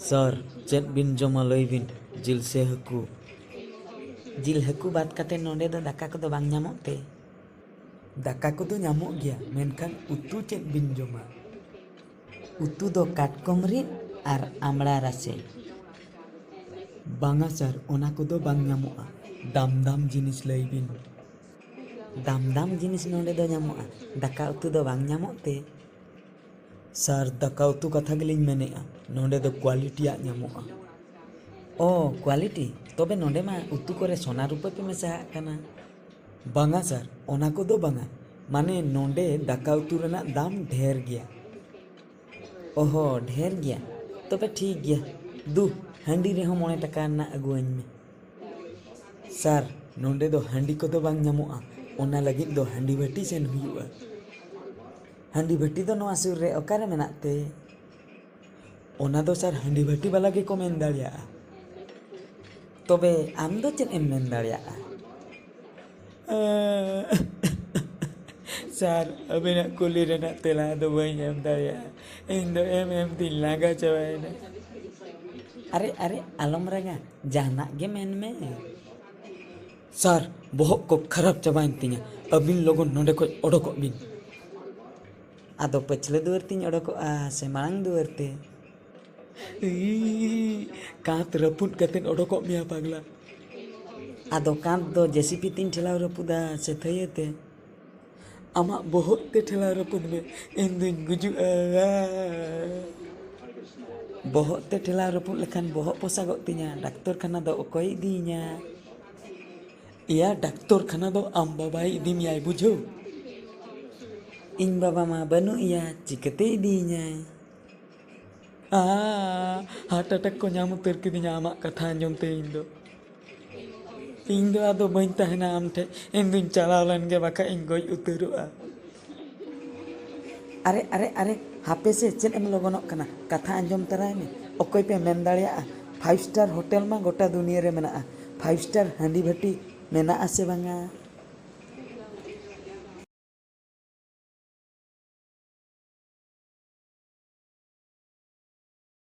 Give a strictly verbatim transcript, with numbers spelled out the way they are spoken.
ᱥᱟᱨ, ᱪᱮᱫ ᱵᱤᱱ ᱡᱚᱢᱟ ᱞᱟᱹᱭ ᱵᱤᱱ? ᱡᱤᱞ ᱥᱮ ᱦᱟᱹᱠᱩ? ᱡᱤᱞ ᱦᱟᱹᱠᱩ ᱵᱟᱫ ᱠᱟᱛᱮ ᱱᱚᱰᱮ ᱫᱚ ᱫᱟᱠᱟ ᱠᱚᱫᱚ ᱵᱟᱝ ᱧᱟᱢᱚᱜ ᱛᱮ? ᱫᱟᱠᱟ ᱠᱚᱫᱚ ᱧᱟᱢᱚᱜ ᱜᱮᱭᱟ, ᱢᱮᱱᱠᱷᱟᱱ ᱩᱛᱩ ᱪᱮᱫ ᱵᱤᱱ ᱡᱚᱢᱟ? ᱩᱛᱩ ᱫᱚ ᱠᱟᱴᱠᱚᱢ ᱨᱤᱫ ᱟᱨ ᱟᱢᱲᱟ ᱨᱟᱥᱮ᱾ ᱵᱟᱝᱟ ᱥᱟᱨ, ᱚᱱᱟ ᱠᱚᱫᱚ ᱵᱟᱝ ᱧᱟᱢᱚᱜᱼᱟ᱾ ᱫᱟᱢ ᱫᱟᱢ ᱡᱤᱱᱤᱥ ᱞᱟᱹᱭ ᱵᱤᱱ᱾ ᱫᱟᱢ ᱫᱟᱢ ᱡᱤᱱᱤᱥ ᱱᱚᱰᱮ ᱫᱚ ᱧᱟᱢᱚᱜᱼᱟ, ᱫᱟᱠᱟ ᱩᱛᱩ ᱫᱚ ᱵᱟᱝ ᱧᱟᱢᱚᱜ ᱛᱮ? ᱥᱟᱨ, ᱫᱟᱠᱟ ᱩᱛᱩ ᱠᱟᱛᱷᱟ ᱜᱮᱞᱤᱧ ᱢᱮᱱᱮᱫᱼᱟ, ᱱᱚᱰᱮ ᱫᱚ ᱠᱣᱟᱞᱤᱴᱤᱭᱟᱜ ᱧᱟᱢᱚᱜᱼᱟ᱾ ᱚ, ᱠᱣᱟᱞᱤᱴᱤ? ᱛᱚᱵᱮ ᱱᱚᱰᱮ ᱢᱟ ᱩᱛᱩ ᱠᱚᱨᱮ ᱥᱚᱱᱟ ᱨᱩᱯᱟᱹ ᱯᱮ ᱢᱮᱥᱟᱦᱟᱜ ᱠᱟᱱᱟ᱾ ᱵᱟᱝᱟ ᱥᱟᱨ, ᱚᱱᱟ ᱠᱚᱫᱚ ᱵᱟᱝᱟ, ᱢᱟᱱᱮ ᱱᱚᱰᱮ ᱫᱟᱠᱟ ᱩᱛᱩ ᱨᱮᱱᱟᱜ ᱫᱟᱢ ᱰᱷᱮᱨ ᱜᱮᱭᱟ᱾ ᱚᱦᱚ, ᱰᱷᱮᱨ ᱜᱮᱭᱟ? ᱛᱚᱵᱮ ᱴᱷᱤᱠ ᱜᱮᱭᱟ, ᱫᱩ, ᱦᱟᱺᱰᱤ ᱨᱮᱦᱚᱸ ᱢᱚᱬᱮ ᱴᱟᱠᱟ ᱨᱮᱱᱟᱜ ᱟᱹᱜᱩᱣᱟᱹᱧ ᱢᱮ᱾ ᱥᱟᱨ, ᱱᱚᱰᱮ ᱫᱚ ᱦᱟᱺᱰᱤ ᱠᱚᱫᱚ ᱵᱟᱝ ᱧᱟᱢᱚᱜᱼᱟ, ᱚᱱᱟ ᱞᱟᱹᱜᱤᱫ ᱫᱚ ᱦᱟᱺᱰᱤ ᱵᱷᱟᱹᱴᱤ ᱥᱮᱱ ᱦᱩᱭᱩᱜᱼᱟ᱾ ᱦᱟᱺᱰᱤ ᱵᱷᱟᱹᱴᱤ ᱫᱚ ᱱᱚᱣᱟ ᱥᱩᱨ ᱨᱮ ᱚᱠᱟᱨᱮ ᱢᱮᱱᱟᱜ ᱛᱮ? ᱚᱱᱟ ᱫᱚ ᱥᱟᱨ ᱦᱟᱺᱰᱤ ᱵᱷᱟᱹᱴᱤ ᱵᱟᱞᱟ ᱜᱮᱠᱚ ᱢᱮᱱ ᱫᱟᱲᱮᱭᱟᱜᱼᱟ᱾ ᱛᱚᱵᱮ ᱟᱢ ᱫᱚ ᱪᱮᱫ ᱮᱢ ᱢᱮᱱ ᱫᱟᱲᱮᱭᱟᱜᱼᱟ? ᱥᱟᱨ, ᱟᱹᱵᱤᱱᱟᱜ ᱠᱩᱞᱤ ᱨᱮᱱᱟᱜ ᱛᱮᱞᱟ ᱫᱚ ᱵᱟᱹᱧ ᱮᱢ ᱫᱟᱲᱮᱭᱟᱜᱼᱟ᱾ ᱤᱧ ᱫᱚ ᱮᱢ ᱮᱢ ᱛᱤᱧ ᱞᱟᱸᱜᱟ ᱪᱟᱵᱟᱭᱮᱱᱟ᱾ ᱟᱨᱮ, ᱟᱨᱮ, ᱟᱞᱚᱢ ᱨᱟᱜᱟ, ᱡᱟᱦᱟᱱᱟᱜ ᱜᱮ ᱢᱮᱱ ᱢᱮ᱾ ᱥᱟᱨ, ᱵᱚᱦᱚᱜ ᱠᱚ ᱠᱷᱟᱨᱟᱯ ᱪᱟᱵᱟᱭᱮᱱ ᱛᱤᱧᱟ᱾ ᱟᱹᱵᱤᱱ ᱞᱚᱜᱚᱱ ᱱᱚᱰᱮ ᱠᱷᱚᱱ ᱚᱰᱚᱠᱚᱜ ᱵᱤᱱ᱾ ᱟᱫᱚ ᱯᱟᱹᱪᱷᱞᱟᱹ ᱫᱩᱣᱟᱹᱨ ᱛᱤᱧ ᱚᱰᱚᱠᱚᱜᱼᱟ ᱥᱮ ᱢᱟᱲᱟᱝ ᱫᱩᱣᱟᱹᱨ ᱛᱮ? ᱤ, ᱠᱟᱸᱛ ᱨᱟᱹᱯᱩᱫ ᱠᱟᱛᱮᱫ ᱚᱰᱚᱠᱚᱜ ᱢᱮᱭᱟ ᱯᱟᱜᱽᱞᱟ᱾ ᱟᱫᱚ ᱠᱟᱸᱛ ᱫᱚ ᱡᱮᱥᱤᱯᱤ ᱛᱤᱧ ᱴᱷᱮᱞᱟᱣ ᱨᱟᱹᱯᱩᱫᱟ ᱥᱮ ᱛᱷᱟᱹᱭᱟᱹ ᱛᱮ? ᱟᱢᱟᱜ ᱵᱚᱦᱚᱜ ᱛᱮ ᱴᱷᱮᱞᱟᱣ ᱨᱟᱹᱯᱩᱫ ᱢᱮ, ᱤᱧ ᱫᱩᱧ ᱜᱩᱡᱩᱜᱼᱟ᱾ ᱵᱚᱦᱚᱜ ᱛᱮ ᱴᱷᱮᱞᱟᱣ ᱨᱟᱹᱯᱩᱫ ᱞᱮᱠᱷᱟᱱ ᱵᱚᱦᱚᱜ ᱯᱚᱥᱟᱜᱚᱜ ᱛᱤᱧᱟ, ᱰᱟᱠᱛᱚᱨ ᱠᱷᱟᱱᱟ ᱫᱚ ᱚᱠᱚᱭ ᱤᱫᱤᱭᱤᱧᱟ? ᱮᱭᱟ, ᱰᱟᱠᱛᱚᱨ ᱠᱷᱟᱱᱟ ᱫᱚ ᱟᱢ ᱵᱟᱵᱟᱭ ᱤᱫᱤ ᱢᱮᱭᱟᱭ, ᱵᱩᱡᱷᱟᱹᱣ? ᱤᱧ ᱵᱟᱵᱟ ᱢᱟ ᱵᱟᱹᱱᱩᱜ ᱮᱭᱟ, ᱪᱤᱠᱟᱹᱛᱮ ᱤᱫᱤᱭᱤᱧᱟᱭ? ᱟ, ᱦᱟᱨᱴ ᱮᱴᱮᱠ ᱠᱚ ᱧᱟᱢ ᱩᱛᱟᱹᱨ ᱠᱤᱫᱤᱧᱟ ᱟᱢᱟᱜ ᱠᱟᱛᱷᱟ ᱟᱸᱡᱚᱢ ᱛᱮ ᱤᱧ ᱫᱚ᱾ ᱤᱧ ᱫᱚ ᱟᱫᱚ ᱵᱟᱹᱧ ᱛᱟᱦᱮᱱᱟ ᱟᱢ ᱴᱷᱮᱡ, ᱤᱧ ᱫᱩᱧ ᱪᱟᱞᱟᱣ ᱞᱮᱱ ᱜᱮ, ᱵᱟᱠᱷᱟᱡ ᱤᱧ ᱜᱚᱡ ᱩᱛᱟᱹᱨᱚᱜᱼᱟ᱾ ᱟᱨᱮ, ᱟᱨᱮ, ᱟᱨᱮ, ᱦᱟᱯᱮ ᱥᱮ, ᱪᱮᱫ ᱮᱢ ᱞᱚᱜᱚᱱᱚᱜ ᱠᱟᱱᱟ? ᱠᱟᱛᱷᱟ ᱟᱸᱡᱚᱢ ᱛᱟᱨᱟᱭ ᱢᱮ᱾ ᱚᱠᱚᱭ ᱯᱮ ᱢᱮᱱ ᱫᱟᱲᱮᱭᱟᱜᱼᱟ, ᱯᱷᱟᱭᱤᱵᱷ ᱥᱴᱟᱨ ᱦᱳᱴᱮᱞ ᱢᱟ ᱜᱚᱴᱟ ᱫᱩᱱᱤᱭᱟᱹ ᱨᱮ ᱢᱮᱱᱟᱜᱼᱟ, ᱯᱷᱟᱭᱤᱵᱷ ᱥᱴᱟᱨ ᱦᱟᱺᱰᱤ ᱵᱷᱟᱹᱴᱤ ᱢᱮᱱᱟᱜᱼᱟ ᱥᱮ ᱵᱟᱝᱟ?